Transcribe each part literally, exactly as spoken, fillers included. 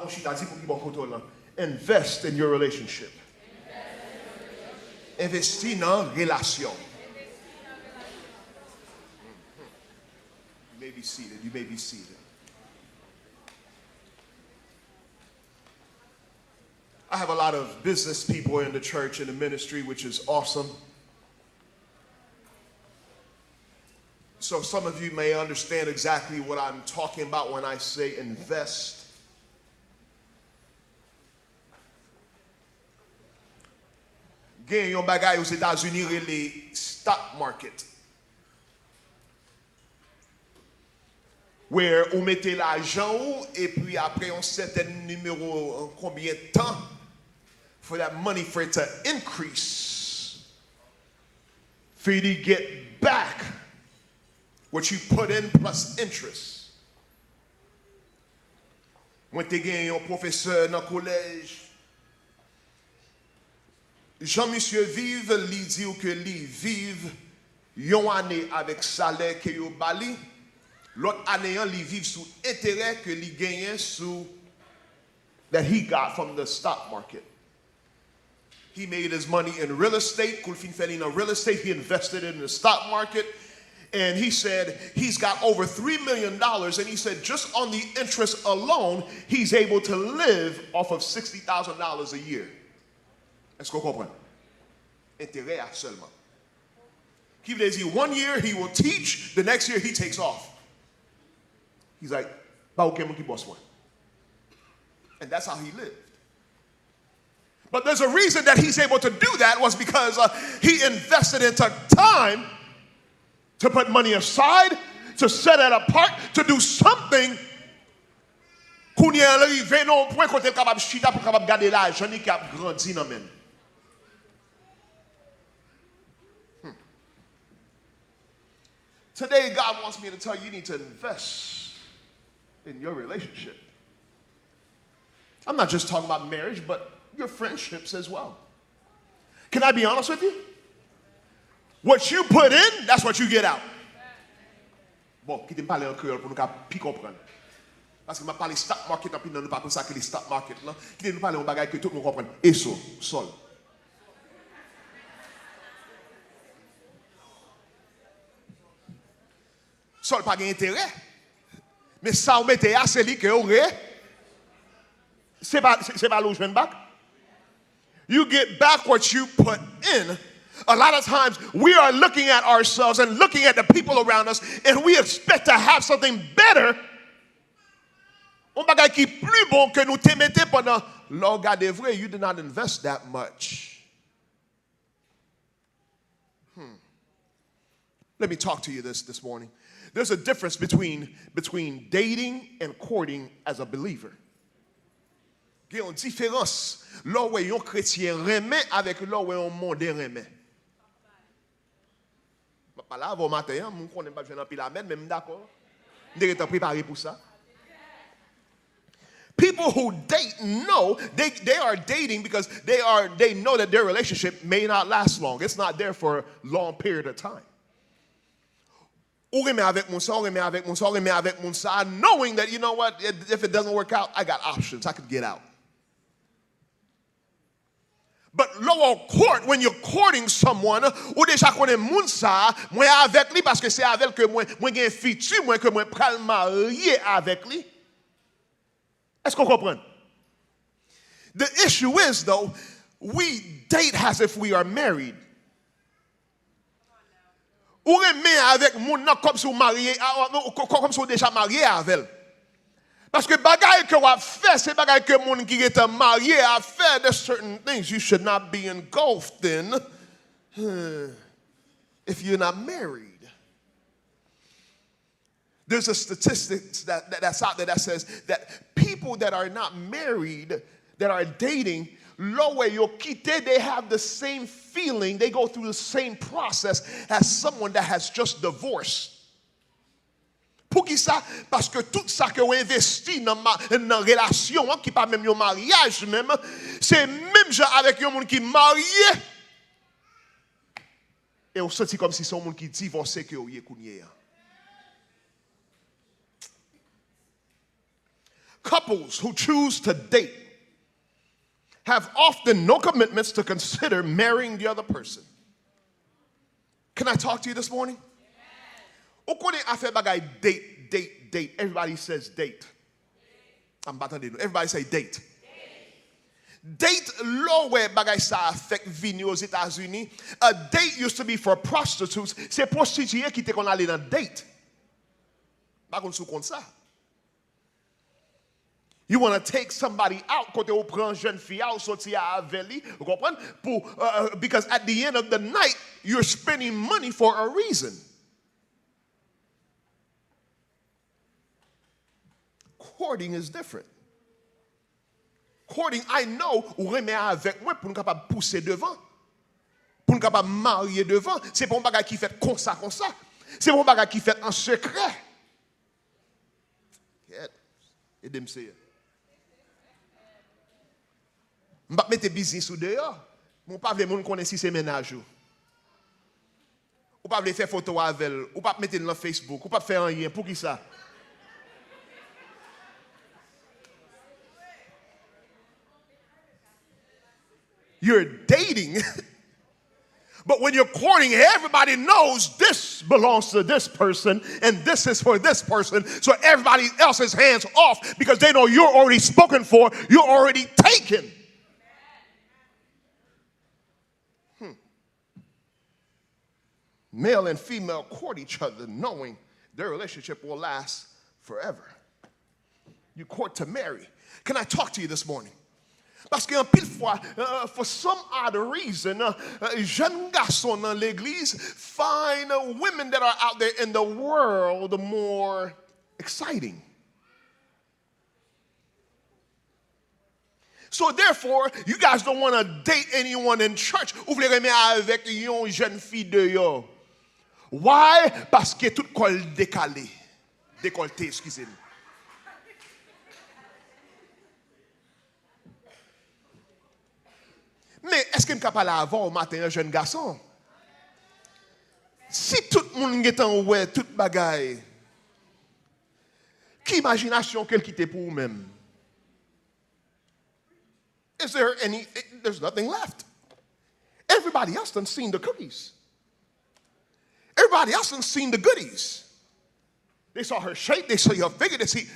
Ou chita, di pou ki bò kote w lan. Invest in your relationship. Envesti nan relasyon. You may be seated. You may be seated. I have a lot of business people in the church, in the ministry, which is awesome. So some of you may understand exactly what I'm talking about when I say invest. Gen yon bagay Ozetazini rele stock market, where ou mete lajan ou, epi apre yon sètèn nimewo, konbyen tan, for that money for it to increase, for you to get back what you put in plus interest. Mwen te gen yon pwofesè nan kolèj. Jan misye viv, li di w ke li viv yon ane avèk salè ke yo ba li. Lòt ane an, li viv sou enterè ke li genyen sou, that he got from the stock market. He made his money in real estate. Kou l fin fè li nan real estate, he invested it in the stock market. And he said he's got over three million dollars. And he said just on the interest alone, he's able to live off of sixty thousand dollars a year. Èske w konprann? Enterè a sèlman. Ki vle di, one year he will teach, the next year he takes off. He's like, "Pa okenn moun ki bòs mwen." And that's how he lived. But there's a reason that he's able to do that was because uh, he invested into time to put money aside, to set it apart, to do something. Kounye a l rive nan yon pwen kote l kapab chita pou l kapab gade lajan li k ap grandi nan men l. Hmm. Today, God wants me to tell you, you need to invest in your relationship. I'm not just talking about marriage, but your friendships as well. Can I be honest with you? What you put in, that's what you get out. Bon, kite m pale an kreyòl pou nou ka pi konprann. Paske m ap pale stock market, anpil nan nou pa konn sa k rele stock market lan. Kite nou pale yon bagay ke tout moun konprann. Eso, sòl. Sòl pa gen enterè. Men sa w mete a, se li ke w re. Se pa, se, se pa li w jwenn back. You get back what you put in. A lot of times, we are looking at ourselves and looking at the people around us, and we expect to have something better. Yon bagay ki pli bon ke nou te mete pandan lè w gade vre, you did not invest that much. Hmm. Let me talk to you this, this morning. There's a difference between, between dating and courting as a believer. Gen yon diferans lè w wè yon kretyen renmen avèk lè w wè yon monden renmen. M ap pale avè w maten an, m konnen m p ap jwenn anpil amèn, men m dakò. M te gentan prepare pou sa. People who date know they, they are dating because they are they know that their relationship may not last long. It's not there for a long period of time. Ou renmen avèk moun sa, ou renmen avèk moun sa, ou renmen avèk moun sa, knowing that, you know what, if it doesn't work out, I got options, I could get out. But lè w court, when you're courting someone, ou deja konnen moun sa, mwen avèk li paske se avè l ke mwen, mwen gen fiti mwen, ke mwen pral marye avèk li. Èske w konprann? The issue is, though, we date as if we are married. Ou renmen avèk moun nan kòmsi w marye, a, a, ko-, ko-, kòmsi w deja marye avè l. Paske bagay ke w ap fè, se bagay ke moun ki gentan marye ap fè. There's certain things you should not be engulfed in if you're not married. There's a statistics that, that, that's out there that says that people that are not married, that are dating, lè w wè yo kite, they have the same feeling, they go through the same process as someone that has just divorced. Poukisa? Paske tout sa ke w envesti nan, ma- nan relasyon an, ki pa menm yon maryaj menm, se menm jan avèk yon moun ki marye. E w santi kòmsi se yon moun ki divòse ke w ye kounye a. Couples who choose to date have often no commitments to consider marrying the other person. Can I talk to you this morning? Ou konnen afè bagay date, date, date. Everybody says date. M pa tande nou. Everybody say date. Date, lè w wè bagay sa a fèk vini Ozetazini, a date used to be for prostitutes. Se pwostitiye ki te konn ale nan date. M pa konn si w konn sa. You want to take somebody out, kote ou pran jèn fi a, ou soti avè li, ou konprann? Pou, uh, because at the end of the night, you're spending money for a reason. Courting is different. Courting, I know, ou renmen avèk mwen pou n kapab pouse devan, pou n kapab marye devan. Se pa yon bagay ki fèt konsa, konsa. Se pa yon bagay ki fèt an sekrè. Kèt. Ede m, Seyè. M p ap mete biznis ou deyò, men w pa vle moun konnen si se mennaj ou. Ou pa vle fè foto avè l, ou p ap mete l nan Facebook, ou p ap fè anyen. Poukisa? You're dating. But when you're courting, everybody knows this belongs to this person and this is for this person. So everybody else's hands off because they know you're already spoken for, you're already taken. Hmm. Male and female court each other knowing their relationship will last forever. You court to marry. Can I talk to you this morning? Paske anpil fwa, uh, for some odd reason, uh, uh, jèn gason nan legliz find, uh, women that are out there in the world more exciting. So therefore, you guys don't want to date anyone in church. Ou vle renmen avèk yon jèn fi deyò. Why? Paske tout kò l dekale. Dekòlte, eskize m. Men, èske m ka pale avè w maten an, jèn gason? Si tout moun gentan wè tout bagay, ki imajinasyon ke l kite pou ou menm? Is there any, there's nothing left. Everybody else done seen the cookies. Everybody else done seen the goodies. They saw her shape, they saw your figure, they see,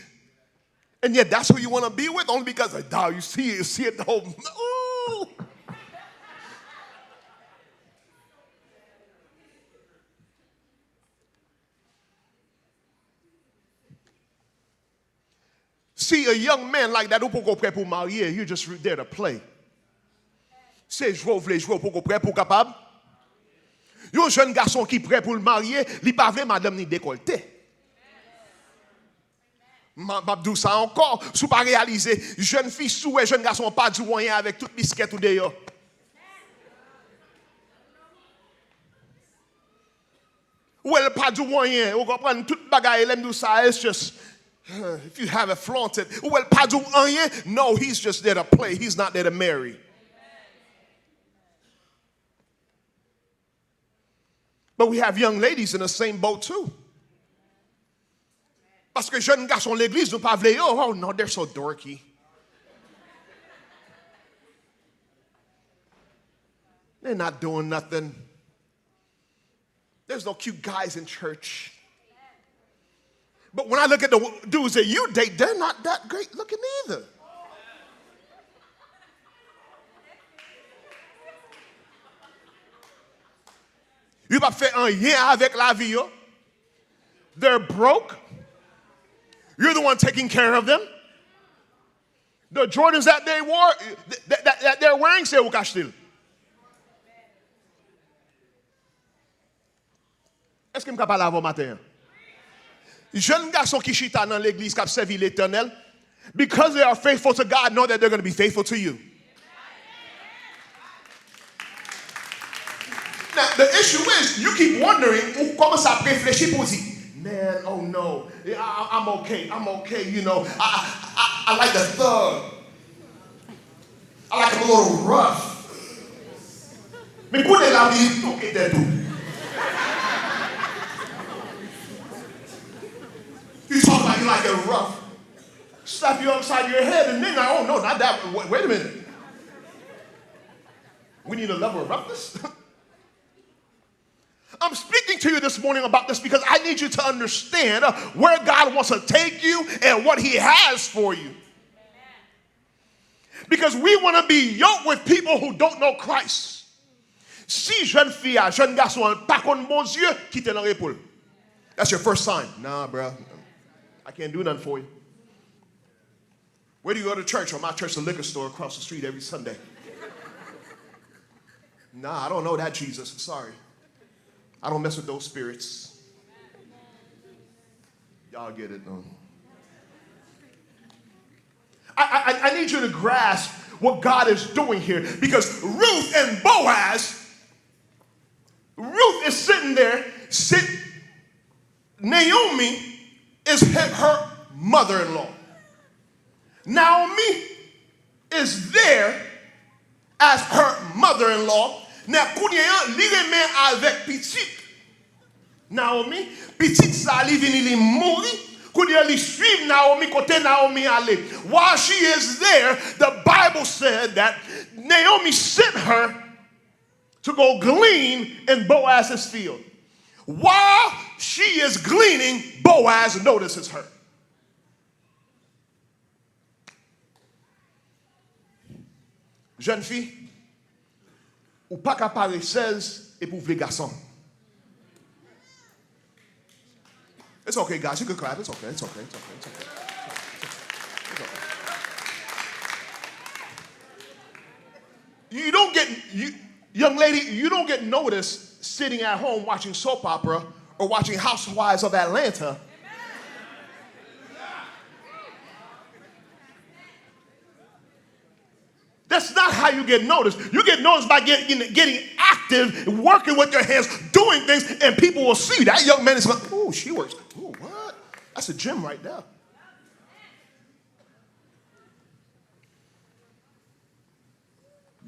and yet that's who you want to be with only because, like, dawg, you see it, you see it the whole, ooh. See a young man like that, ou poko prè pou marye, you just there to play. Se jwe w vle jwe, ou poko prè pou w kapab. Yon jèn gason ki prè pou l marye, li pa vle madanm ni dekòlte. M a, m ap di w sa ankò, si w pa reyalize, jèn fi, si w wè jèn gason an pa di w anyen avèk tout biskèt ou deyò. Ou wè l pa di w anyen, ou konprann tout bagay, lè m di w sa, it's just, if you have it, flaunt it. Ou wè l pa di w anyen, no, he's just there to play, he's not there to marry. But we have young ladies in the same boat too. Paske jèn gason legliz, nou pa vle yo. Oh no, they're so dorky. They're not doing nothing. There's no cute guys in church. But when I look at the dudes that you date, they're not that great looking either. Yo p ap fè anyen avèk lavi yo. They're broke. You're the one taking care of them. The Jordans that they wore, that, that, that they're wearing, se ou k achte l. Èske m ka pale avè w maten an? Jèn gason ki chita nan legliz k ap sèvi Letènèl, because they are faithful to God, know that they're going to be faithful to you. Now, the issue is, you keep wondering, ou kòmanse ap reflechi pou w di, man, oh no, I, I, I'm okay, I'm okay, you know, I, I, I, I like the thug. I like him a little rough. Men kounye la, li touke tèt ou. You talk about you like it rough. slap you upside your head and then, oh no, not that. Wait, wait a minute. We need a level of roughness. I'm speaking to you this morning about this because I need you to understand, uh, where God wants to take you and what He has for you. Because we want to be yoked with people who don't know Christ. Si jèn fi a, jèn gason an pa konn Bondye, kite l an repo l. That's your first sign. Nah, bro. I can't do nothing for you. Where do you go to church? Oh, my church, the liquor store across the street every Sunday. Nah, I don't know that Jesus. Sorry. I don't mess with those spirits. Y'all get it, though. I, I, I need you to grasp what God is doing here, because Ruth and Boaz, Ruth is sitting there, sit, Naomi is her, her mother-in-law. Naomi is there as her mother-in-law. Nan kounye a, li renmen avèk pitit Naomi. Pitit sa, li vini, li mouri. Kounye a, li swiv Naomi kote Naomi ale. While she is there, the Bible said that Naomi sent her to go glean in Boaz's field. While she is gleaning, Boaz notices her. Jèn fi, ou pa ka paresèz epi w vle gason. It's okay, guys. You can clap. It's okay. It's okay. It's okay. It's okay. It's okay. You don't get, you, young lady, you don't get noticed sitting at home watching soap opera or watching Housewives of Atlanta. That's not how you get noticed. You get noticed by getting, getting active, working with your hands, doing things, and people will see you. That young man is like, "Ooh, she works. Ooh, what? That's a gym right there."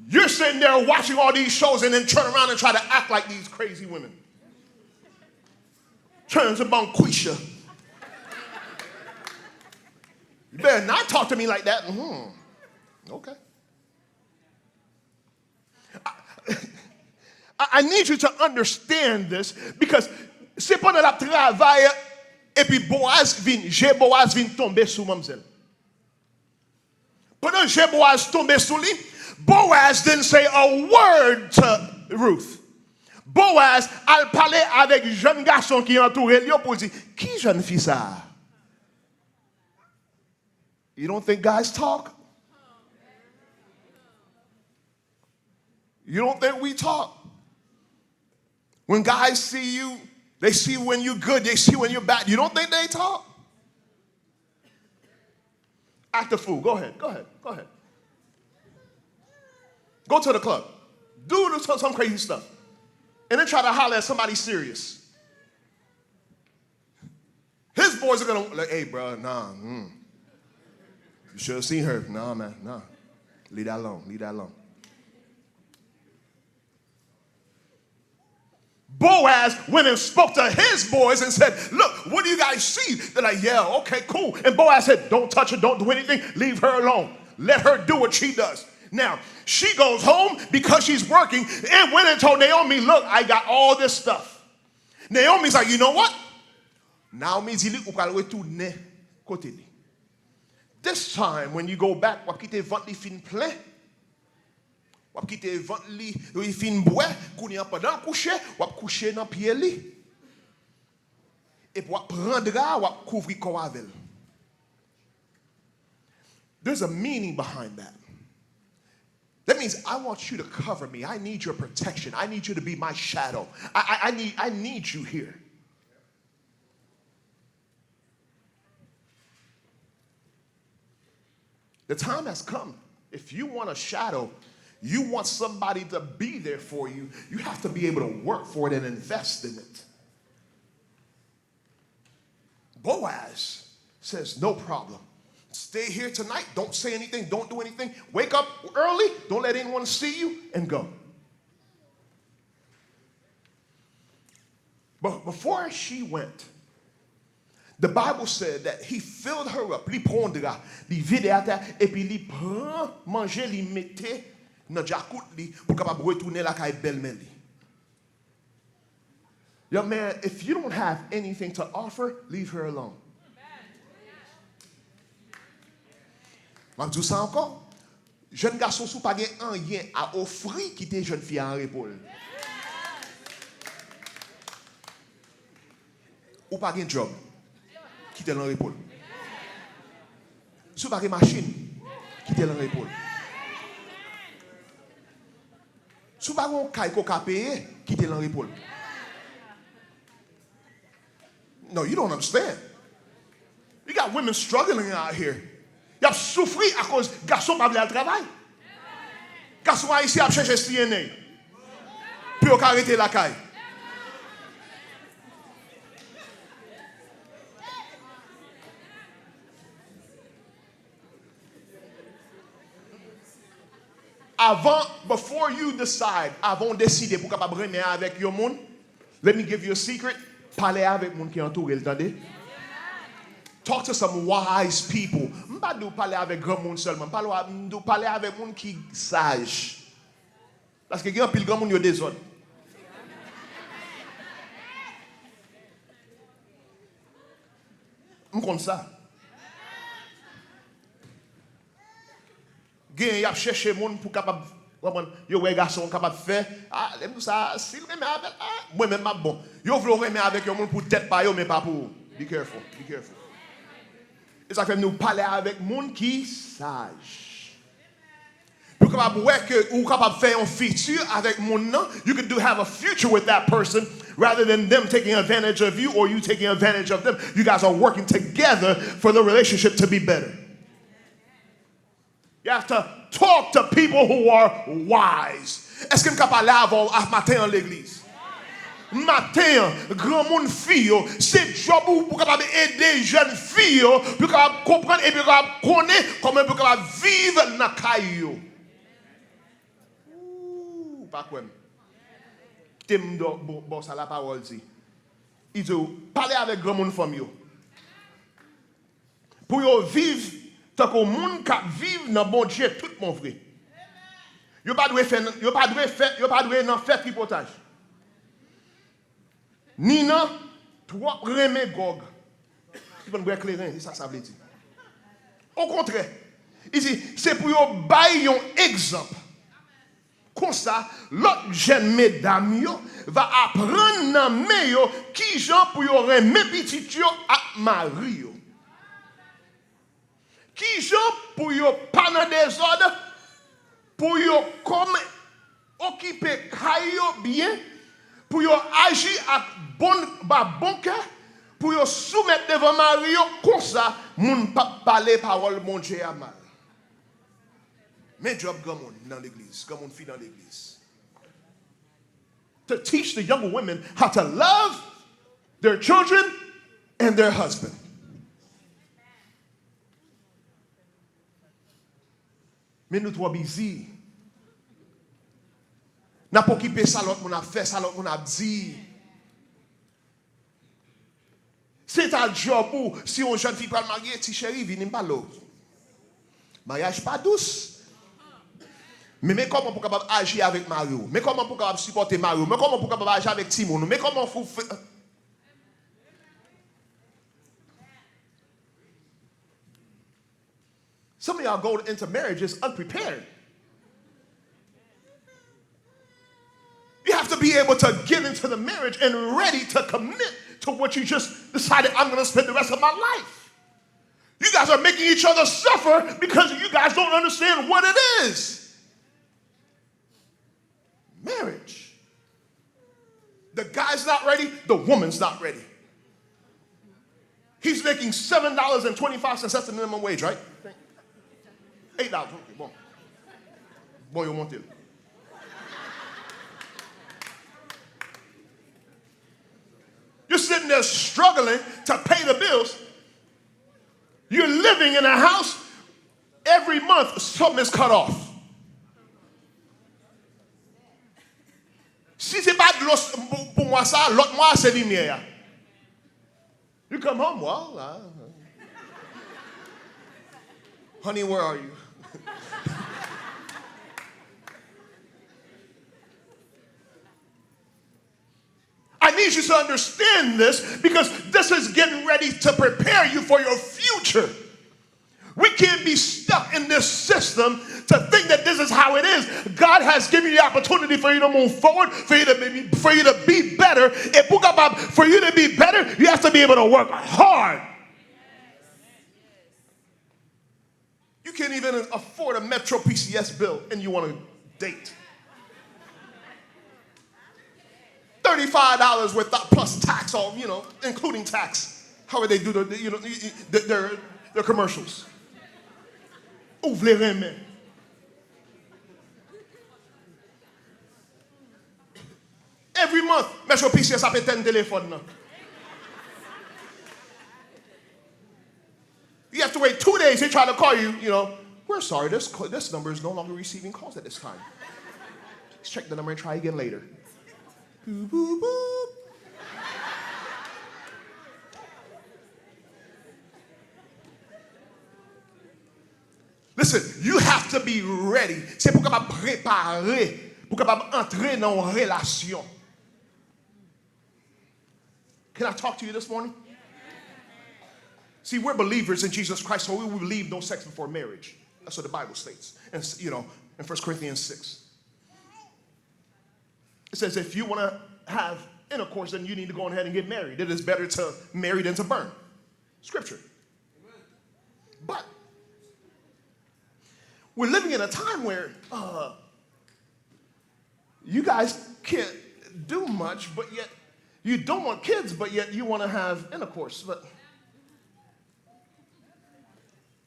You're sitting there watching all these shows and then turn around and try to act like these crazy women. Turn to Bonquisha. You better not talk to me like that. Mm-hmm. Okay. I, I, I need you to understand this, because se pandan l ap travay, epi Boaz vin, je Boaz vin tonbe sou manmzèl. Pandan je Boaz tonbe sou li, Boaz didn't say a word to Ruth. Boaz al pale avèk jèn gason ki antoure l yo pou l di, "Ki jèn fi sa a?" You don't think guys talk? You don't think we talk? When guys see you, they see when you're good, they see when you're bad. You don't think they talk? Act a fool. Go ahead, go ahead, go ahead. Go to the club. Do some, some crazy stuff. And then try to holler at somebody serious. His boys are gonna, like, "Hey, bro, nah, mm. You should have seen her. Nah, man, nah. Leave that alone, leave that alone." Boaz went and spoke to his boys and said, "Look, what do you guys see?" They're like, "Yeah, okay, cool." And Boaz said, "Don't touch her, don't do anything, leave her alone. Let her do what she does." Now, she goes home because she's working and went and told Naomi, "Look, I got all this stuff." Naomi's like, "You know what?" Naomi di li, "Ou pral retounen kote li." This time, when you go back, w ap kite vant li fin plen. W ap kite vant li, li fin bwè. Kounye a, pandan l kouche, w ap kouche nan pye li. Epi w ap pran dra a, w ap kouvri kò w avè l. There's a meaning behind that. That means I want you to cover me. I need your protection. I need you to be my shadow. I, I, I need, I need you here. The time has come. If you want a shadow, you want somebody to be there for you, you have to be able to work for it and invest in it. Boaz says, "No problem. Stay here tonight. Don't say anything. Don't do anything. Wake up early. Don't let anyone see you and go." But before she went, The Bible said that he filled her up. Li pran yon dra, li vide atè, epi li pran manje, li mete nan djakout li pou kapab retounen lakay bèlmè li. Young man, if you don't have anything to offer, leave her alone. M ap di w sa ankò. Jèn gason, si w pa gen anyen a ofri, kite jèn fi a an repo l. Ou pa gen djòb, kite l an repo l. Si w pa gen machin, kite l an repo l. Si w pa gen yon kay ke w ka peye, kite l an repo l. No, you don't understand. You got women struggling out here. Y ap soufri akoz gason pa vle al travay. Gason ayisyen ap chèche C N A pou yo ka rete lakay. Avan, before you decide, avan w deside pou w kapab renmen avèk yon moun, let me give you a secret, pale avèk moun ki antoure l, tande. Talk to some wise people. M pa di w pale avèk granmoun sèlman, m pale w, m di w pale avèk moun ki saj. Paske gen anpil granmoun yo dezòd. M konn sa. Gen, y ap chèche moun pou kapab, w konprann, yo wè gason kapab fè. Ah, lè m di w sa, si l renmen avè l, ah, mwen menm m ap bon. Yo vle w renmen avèk yon moun pou tèt pa yo, men pa pou ou. Be careful, be careful. E sa k fè m di w pale avèk moun ki saj. Pou kapab wè ke ou kapab fè yon fiti avèk moun nan, you could do have a future with that person rather than them taking advantage of you or you taking advantage of them. You guys are working together for the relationship to be better. You have to talk to people who are wise. Èske m ka pale avè w a maten an legliz? Maten an, granmoun fi yo, se djòb ou pou kapab ede jèn fi yo, pou yo kapab konprann epi yo kapab konnen kòman pou yo kapab viv nan kay yo. Ooh, pa kwè m. Kite m do- bo- bò sa lapawòl di. Li di w, pale avèk granmoun fanm yo. Pou yo viv tankou moun k ap viv nan Bondye tout bon vre. Yo pa dwe fè, yo pa dwe fè, yo pa dwe nan fè tripotaj. Ni nan twòp renmen gwòg. Ki konn bwè kleren, se sa sa vle di. Okontrè, li di, se pou yo bay yon egzanp. Konsa, lòt jèn medam yo va aprann nan men yo kijan pou yo renmen pitit yo ak mari yo. Kijan pou yo pa nan dezòd, pou yo kòm okipe kay yo byen, pou yo aji ak bon, ba bon kè, pou yo soumèt devan mari yo, konsa moun p ap pale pawòl Bondye a mal. Men djòb granmoun nan legliz, granmoun fi nan legliz. To teach the younger women how to love their children and their husband. Men nou twò bizi. N ap okipe sa lòt moun ap fè, sa lòt moun ap di. Se ta djòb ou, si yon jèn fi pral marye, ti cheri, vini m pale w. Maryaj pa dous. Men, men kòman pou kapab aji avèk mari w. Men kòman pou kapab sipòte mari w. Men kòman pou kapab aji avèk timoun ou. Men kòman pou fè. Some of y'all go into marriages unprepared. You have to be able to get into the marriage and ready to commit to what you just decided, "I'm going to spend the rest of my life." You guys are making each other suffer because you guys don't understand what it is. Marriage. The guy's not ready, the woman's not ready. He's making seven dollars and twenty-five cents. That's the minimum wage, right? Eight dollars. Okay, bon. Bon, yo monte l. You're sitting there struggling to pay the bills. You're living in a house, every month something is cut off. Si se pa dlo s- pou, pou mwa sa, lòt mwa se limyè a. You come home, well, uh, honey, where are you? I need you to understand this because this is getting ready to prepare you for your future. We can't be stuck in this system to think that this is how it is. God has given you the opportunity for you to move forward, for you to be, for you to be better. E pou kapab, for you to be better, you have to be able to work hard. You can't even afford a Metro P C S bill and you want to date. Thirty-five dollars worth of, plus tax, all, you know, including tax. However they do the, you know, the, their, their commercials. Ou vle renmen. Every month, Metro P C S ap etèn telefòn nan. You have to wait two days. They try to call you, you know. We're sorry, this, this number is no longer receiving calls at this time. Please check the number and try again later. Boop, boop, boop. Listen, you have to be ready. Se pou kapab prepare, pou kapab antre nan yon relasyon. Can I talk to you this morning? See, we're believers in Jesus Christ, so we believe no sex before marriage. That's what the Bible states. And, you know, in First Corinthians six. It says if you want to have intercourse, then you need to go ahead and get married. It is better to marry than to burn. Scripture. But we're living in a time where uh, you guys can't do much, but yet you don't want kids, but yet you want to have intercourse. But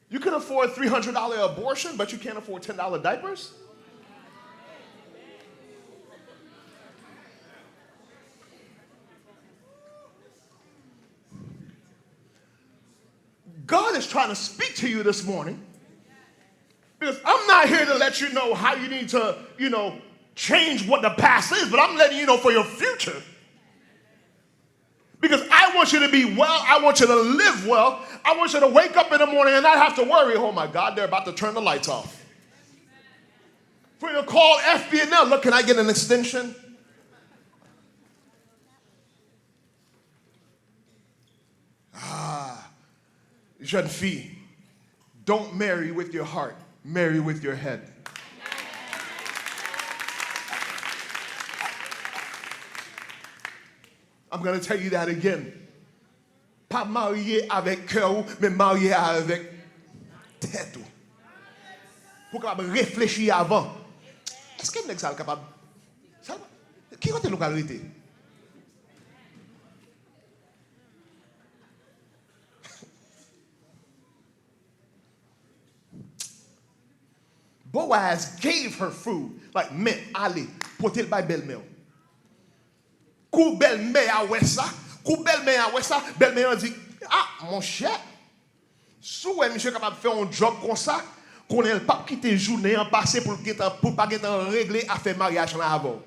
you can afford three hundred dollar abortion, but you can't afford ten dollar diapers. God is trying to speak to you this morning. Because I'm not here to let you know how you need to, you know, change what the past is, but I'm letting you know for your future. Because I want you to be well. I want you to live well. I want you to wake up in the morning and not have to worry, oh my God, they're about to turn the lights off. For you to call F B N L, look, can I get an extension? Ah, jèn fi, don't marry with your heart, marry with your head. I'm gonna tell you that again. Pa marye avèk kè w, men marye avèk tèt ou. Pou w kapab reflechi avan. Èske nèg sa l kapab? Sa, ki kote nou pral rete? Boaz gave her food. Like, men, ale, pote l bay bèlmè w. Kou bèlmè a wè sa, kou bèlmè a wè sa, bèlmè an di, ah, monchè, si w wè misye kapab fè yon djòb konsa, konnen l p ap kite jounen an pase pou l gentan, pou l pa gentan regle afè maryaj lan avè w.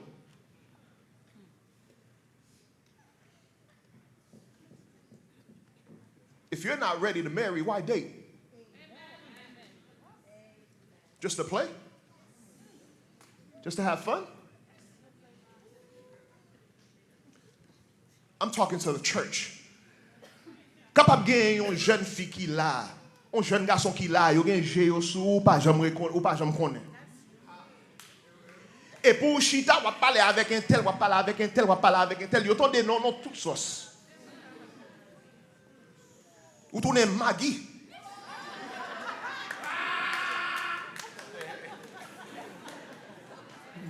If you're not ready to marry, why date? Just to play? Just to have fun? I'm talking to the church. Kapab gen yon jèn fi ki la, yon jèn gason ki la, yo gen je yo sou ou, ou pa janm rekon-, ou pa janm konnen. Epi w chita, w ap pale avèk entèl, w ap pale avèk entèl, w ap pale avèk entèl, yo tande non, non, tout sòs. Ou tounen Magi.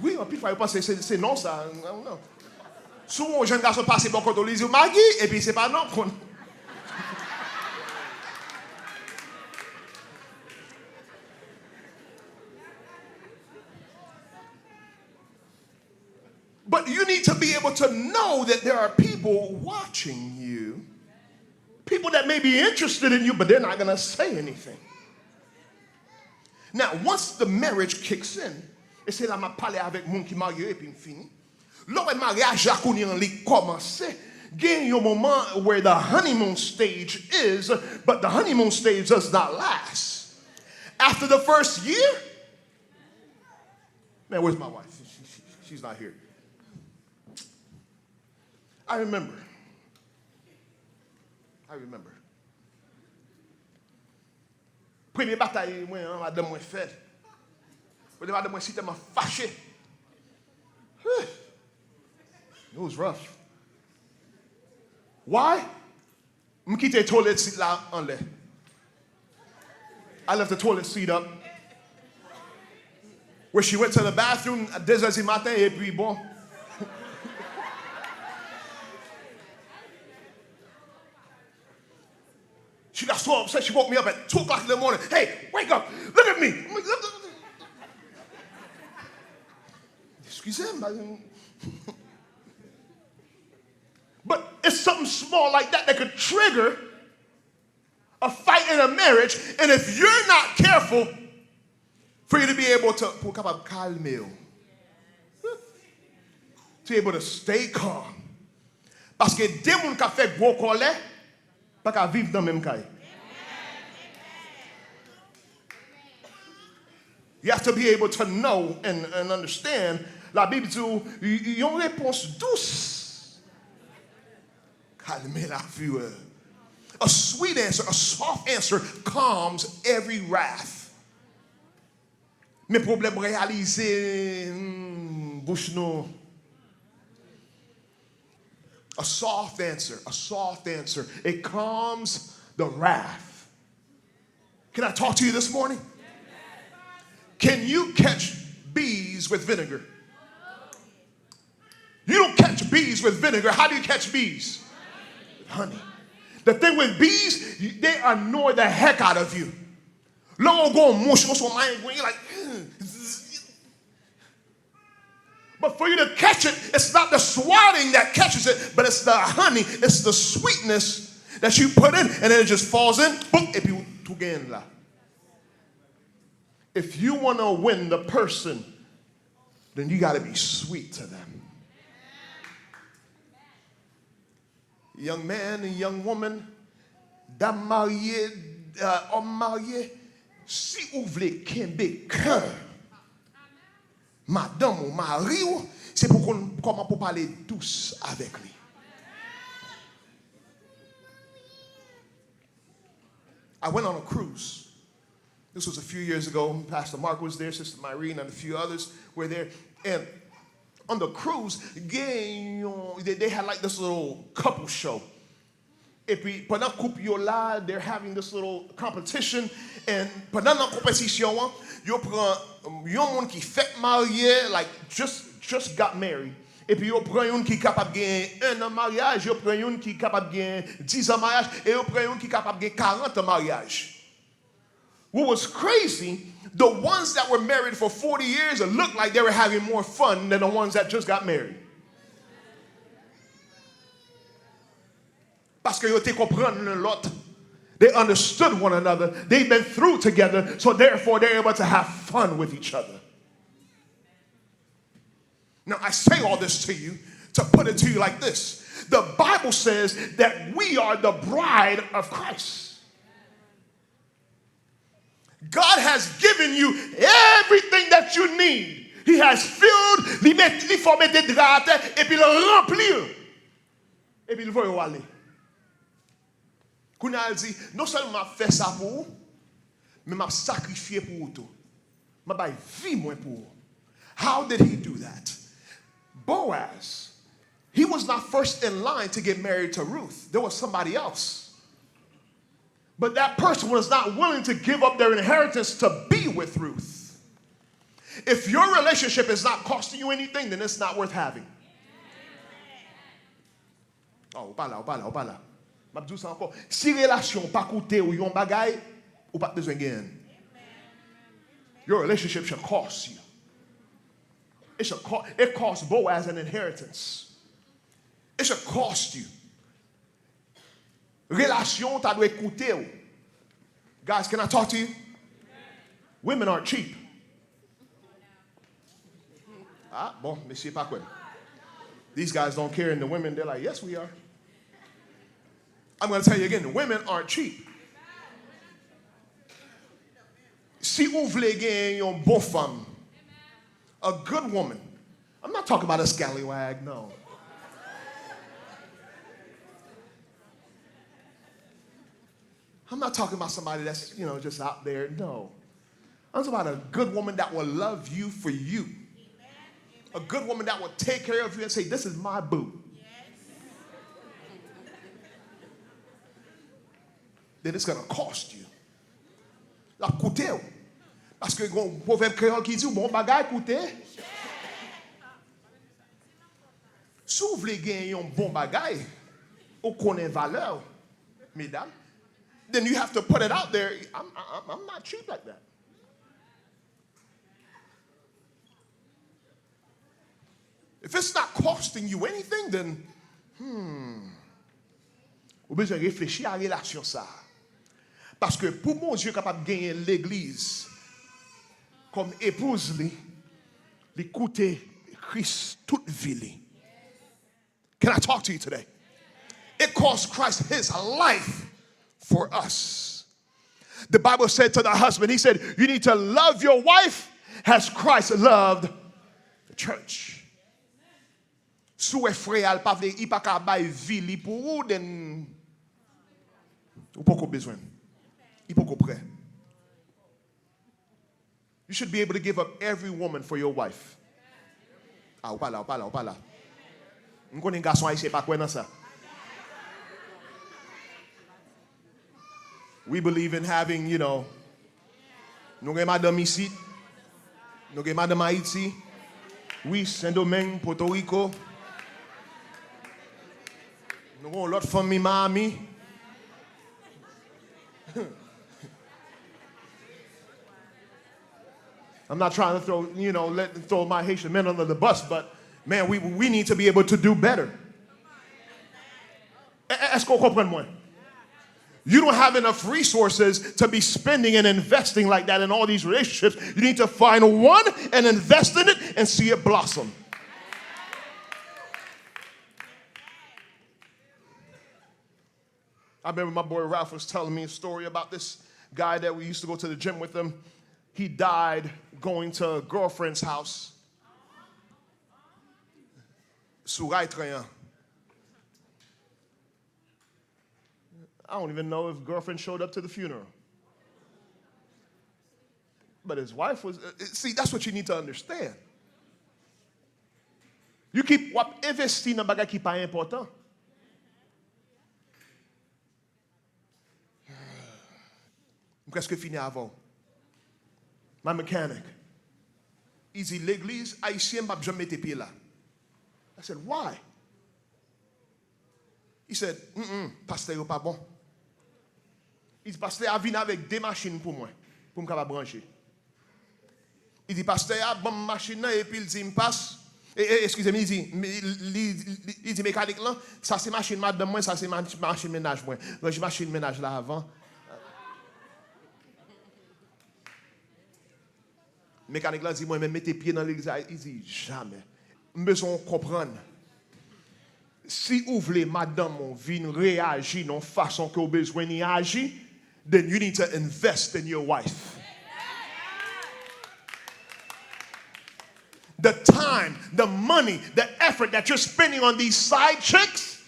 Wi, anpil fwa yo panse se, se non sa. Non, non. Si yon jèn gason pase bò kote w, li di w Magi, epi se pa non konn. But you need to be able to know that there are people watching you, people that may be interested in you, but they're not going to say anything. Now, once the marriage kicks in, e se la m ap pale avèk moun ki marye yo epi m fini. Lè w wè maryaj la kounye an li kòmanse, Gen yon moman where the honeymoon stage is, but the honeymoon stage does not last. After the first year, man, where's my wife? She, she, she, she's not here. I remember. I remember. Premye batay mwen an, madanm mwen fè. Kote madanm mwen si tèlman fache. It was rough. Why? M kite toilet seat la anlè. I left the toilet seat up. When she went to the bathroom, a de zè di maten, epi bon. She got so upset, she woke me up at two o'clock in the morning. Hey, wake up! Look at me! Excuse me. But it's something small like that that could trigger a fight in a marriage. And if you're not careful, for you to be able to, pou w kapab kalme w, to be able to stay calm. Paske de moun k ap fè gwo kòlè pa ka viv nan menm kay. You have to be able to know and, and understand. Labib di w, y- yon repons dous kalme lafirè. A sweet answer, a soft answer calms every wrath. Men pwoblèm reyalize, hmm, bouch nou. A soft answer, a soft answer, it calms the wrath. Can I talk to you this morning? Can you catch bees with vinegar? You don't catch bees with vinegar. How do you catch bees? With honey. The thing with bees, they annoy the heck out of you. Lè w gen yon mouch, yon sou mayen, you like, but for you to catch it, it's not the swatting that catches it, but it's the honey, it's the sweetness that you put in, and then it just falls in, boom, epi w tou gen la. If you want to win the person, then you got to be sweet to them. Young man and young woman, dam marye, uh, òm marye, si ou vle kenbe kè madanm ou, mari w, se pou konn kòman pou pale dous avèk li. I went on a cruise. This was a few years ago. Pastor Mark was there, Sister Myrene, and a few others were there. And on the cruise, gen yon, they, they had like this little couple show. Epi pandan koup yo la, they're having this little competition. And pandan nan konpetisyon an, yo pran yon moun ki fèk marye, like just, just got married. Epi yo pran youn ki kapab gen un an maryaj, yo pran youn ki kapab gen dix an maryaj, e yo pran youn ki kapab gen quarante an maryaj. What was crazy, the ones that were married for forty years looked like they were having more fun than the ones that just got married. Paske yo te konprann youn lòt. They understood one another. They've been through together, so therefore they're able to have fun with each other. Now, I say all this to you to put it to you like this. The Bible says that we are the bride of Christ. God has given you everything that you need. He has filled, li met, li fè w mete dra atè, epi l ranpli l. Epi l voye w ale. Kounye a l di, non sèlman m ap fè sa pou ou, men m ap sakrifye pou ou tou. M ap bay vi mwen pou ou. How did he do that? Boaz, he was not first in line to get married to Ruth. There was somebody else. But that person was not willing to give up their inheritance to be with Ruth. If your relationship is not costing you anything, then it's not worth having. Oh, ou pa la, ou pa la, ou pa la. M ap di w sa ankò. Si relasyon w pa koute w yon bagay, ou pa t bezwen genyen l. Your relationship should cost you. It should co- it cost Boaz an inheritance. It should cost you. Relasyon w ta dwe koute w. Guys, can I talk to you? Women aren't cheap. Ah, bon, mesye pa kwè m. These guys don't care, and the women, they're like, yes, we are. I'm going to tell you again, women aren't cheap. Si ou vle genyen yon bon fanm, a good woman, I'm not talking about a scallywag, no. I'm not talking about somebody that's, you know, just out there, no. I'm talking about a good woman that will love you for you. A good woman that will take care of you and say, "This is my boo." Then it's gonna cost you. L ap koute w. Paske gen yon pwovèb kreyòl ki di, "Bon bagay koute." Si w vle gen yon bon bagay, ou konnen valè w, medam, then you have to put it out there. I'm, I'm, I'm not cheap like that. If it's not costing you anything, then, hmm, ou bezwen reflechi a relasyon sa a. Paske pou Bondye kapab genyen legliz kòm epouz li, li koute Kris tout vi li. Can I talk to you today? It cost Christ his life for us. The Bible said to the husband, he said, "You need to love your wife as Christ loved the church." Si w wè frè a, l pa vle, li pa ka bay vi li pou ou, then ou poko bezwen l. Li poko prè. You should be able to give up every woman for your wife. Ah, ou pa la, ou pa la, ou pa la. M konnen gason ayisyen pa kwè nan sa. We believe in having, you know, nou gen madanm isit, nou gen madanm Ayiti, wi, Sendomeng, Potoriko, nou gen yon lòt fanmi Miami. I'm not trying to throw, you know, let, throw my Haitian men under the bus, but man, we, we need to be able to do better. Èske w konprann mwen? You don't have enough resources to be spending and investing like that in all these relationships. You need to find one and invest in it and see it blossom. I remember my boy Ralph was telling me a story about this guy that we used to go to the gym with him. He died going to a girlfriend's house. Sou ray tren an. I don't even know if girlfriend showed up to the funeral. But his wife was, uh, see, that's what you need to understand. You keep, w ap envesti nan bagay ki pa enpòtan. M prèske fini avè w. My mechanic. Li di, "Legliz ayisyen, m p ap janm mete pye la." I said, "Why?" He said, "Mm-mm, pastè yo pa bon." Li di, "Pastè a vin avèk de machin pou mwen, pou m kapab ranje." Li di, "Pastè a ban m machin nan, epi l di m pas, e, e, eskize m, li di, li, li, li di mekanik lan, 'Sa se machin madanm mwen, sa se ma-, machin mennaj mwen. Ranje machin mennaj la avan.'" Mekanik lan di, "Mwen menm mete pye nan legliz la?" Li di, "Jamè." M bezwen w konprann. Si ou vle madanm ou vin reyaji nan yon fason ke w bezwen li aji, then you need to invest in your wife. The time, the money, the effort that you're spending on these side chicks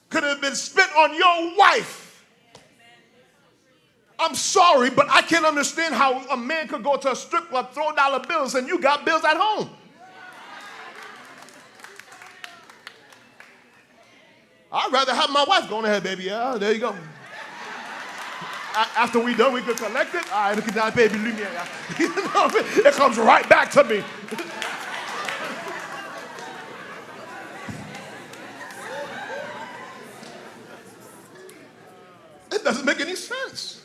could have been spent on your wife. I'm sorry, but I can't understand how a man could go to a strip club, throw dollar bills, and you got bills at home. I'd rather have my wife go on ahead, baby. Yeah, there you go. A- after we done, we could collect it. All right, look at that baby, leave me. You know, it comes right back to me. It doesn't make any sense.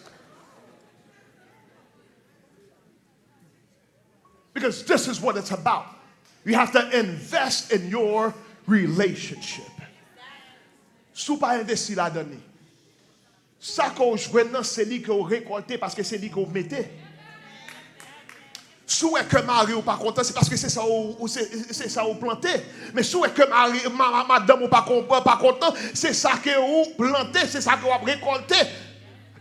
Because this is what it's about. You have to invest in your relationship. Si w pa envesti ladan li, sa ke w jwenn nan, se li ke w rekòlte, paske se li ke w mete. Si w wè ke mari w pa kontan, se paske se sa ou, ou- se, se sa ou plante. Men si w wè ke mari, ma- ma- madanm ou pa konpran, pa kontan, se sa ke ou plante, se sa ke w ap rekòlte.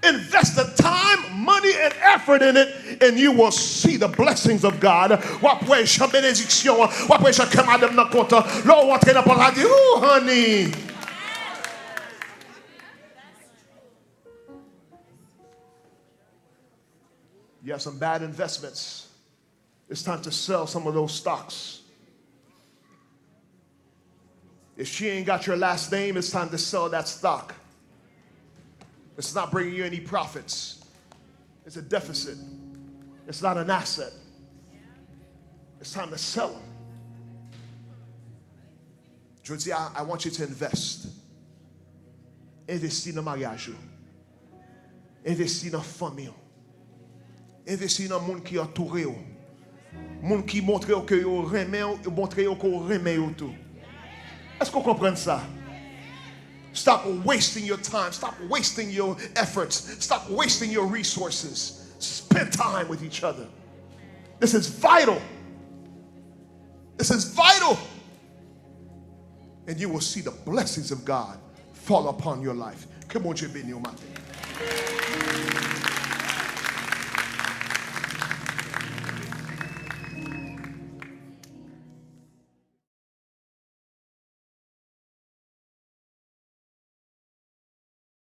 Invest the time, money, and effort in it, and you will see the blessings of God. W ap wè jan benediksyon an, w ap wè jan ke madanm nan kontan. Lè w antre nan pòt la, di, "Ooh, honey." You have some bad investments. It's time to sell some of those stocks. If she ain't got your last name, it's time to sell that stock. It's not bringing you any profits. It's a deficit. It's not an asset. It's time to sell them. Jodi a, I want you to invest. Envesti nan maryaj ou. Envesti nan fanmi w. Envesti nan moun ki antoure w. Moun ki montre w ke yo renmen w, montre yo ke w renmen yo tou. Èske w konprann sa? Stop wasting your time. Stop wasting your efforts. Stop wasting your resources. Spend time with each other. This is vital. This is vital. And you will see the blessings of God fall upon your life. Ke Bondye beni w maten.